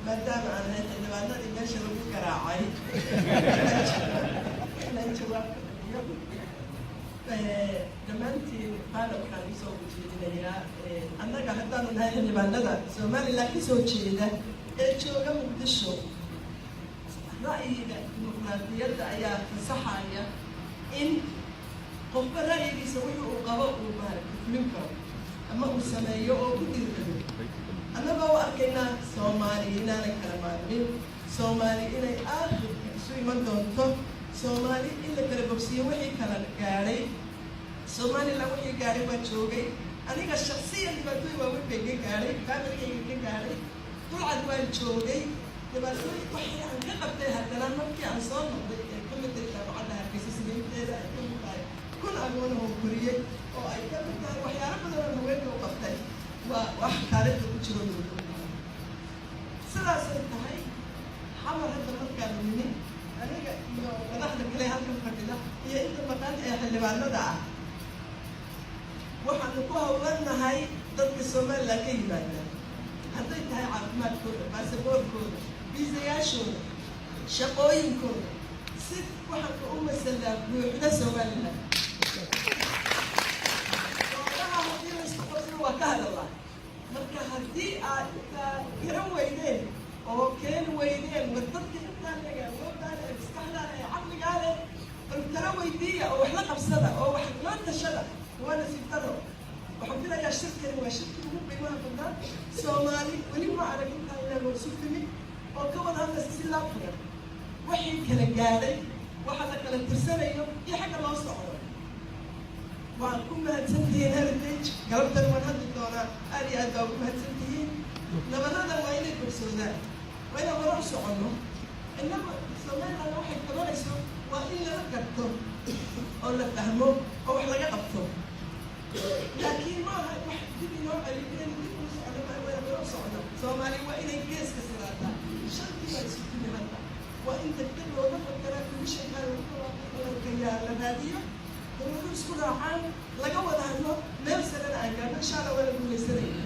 Maadaama aan ahay xildhibaanadii meesha lagu garaacay, inaan jawaab ka bixiyo. Dhammaantiin panelkaan usoo ujeedinayaa, annaga haddaanu nahay xildhibaanada Somaliland ka soo jeeda ee jooga Muqdisho, ra'yiga dimuqraadiyadda ayaa fasaxaya in qofba ra'yigiisa wuxuu uu qabo uu maaragta fulin karo ama uu sameeyo oo ku dhiirrado. Annagoo u arkaynaa Soomaali inaanan kala maarmin, Soomaali inay aakhirka isu iman doonto, Soomaali in la kala bogsiiyo wixii kala gaadhay. Somaliland wixii gaadhay waa joogay. Aniga shaksiyan dhibaatooyin waaweyn bay ka gaadhay, familygayga ka gaadhay. Dulcad waan joogay, dhibaatooyin waxii aan ka qabtay. Haddana markii aan soo noqday ee ka mid tahay Jaamacadda Hargeysa sameynteeda, ay ka mid tahay 1000 agoonahoo koriyey, oo ay ka mid tahay waxyaalo badan oo haweenka u qabtay, waa wax taariikhda ku jiro. Sidaasay tahay, Xamar hadda markaanu nimi, aniga iyo madaxda kale halkan fadhida iyo inta maqan ee xildhibaanada ah, waxaanu ku hawlannahay dadka Somaliland ka yimaada, hadday tahay caafimaadkooda, baasaboorkooda, viisayaashooda, shaqooyinkooda, si waxaanu u masalaa buuxda Somaliland. Doodaha haddii la isku qabsado waa ka hadalaa. Marka haddii aad intaa garan weydeen oo keeni weydeen, war dadka intaan lega awoodaan ee maskaxdaan ee caqligaa leh, bal tala weydiiya oo wax la qabsada oo wax la tashada, waa nasiib daro. Waxaan filayaa shirkani waa shirkii ugu qiimaha badnaa. Soomaali weli ma arag intaan leego isu timid oo ka wada hadlaysa si laab furan wixii kala gaadhay, waxa la kala tirsanayo iyo xagga loo socdo. Waan ku mahadsantihiin Heritage. Galabtan waan hadli doonaa. Aad iyo aad baa ugu mahadsantihiin. Nabarada waa inay bogsoodaan, waa inaan hore u soconno. Innagu Somaliland waxay qabanayso waa in lala garto oo la fahmo oo wax laga qabto, laakiin maaha wax dib inoo celiyo inaynu dib u socono. Maa waa hore u socono. Soomaali waa inay geeska siraataa. Shantii baa isu timi hadda. Waa in degdeg looga fakaraa commissionka lagu dhawaaqay la raadiyo, dowladu isku raacaan, laga wada hadlo, meel sarena aan gaadho. Insha Allah waa la guuleysanaya.